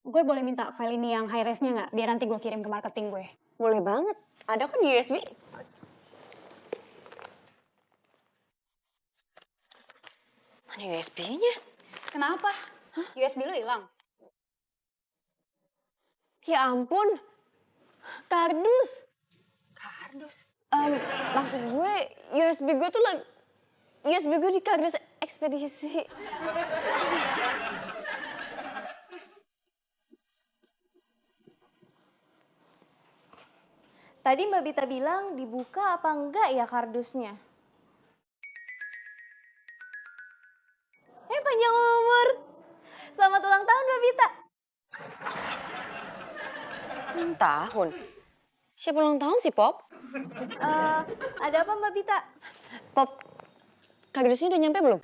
gue boleh minta file ini yang high res-nya nggak? Biar nanti gue kirim ke marketing gue. Boleh banget. Ada kan di USB? Mana USB-nya? Kenapa? USB lu hilang? Ya ampun. Kardus. Kardus. Maksud gue, USB gue di kardus ekspedisi. Tadi Mbak Bita bilang dibuka apa enggak ya kardusnya? Panjang umur. Selamat ulang tahun Mbak Bita. Ulang tahun? Siapa ulang tahun sih, Pop? Ada apa Mbak Bita? Pop, kardusnya udah nyampe belum?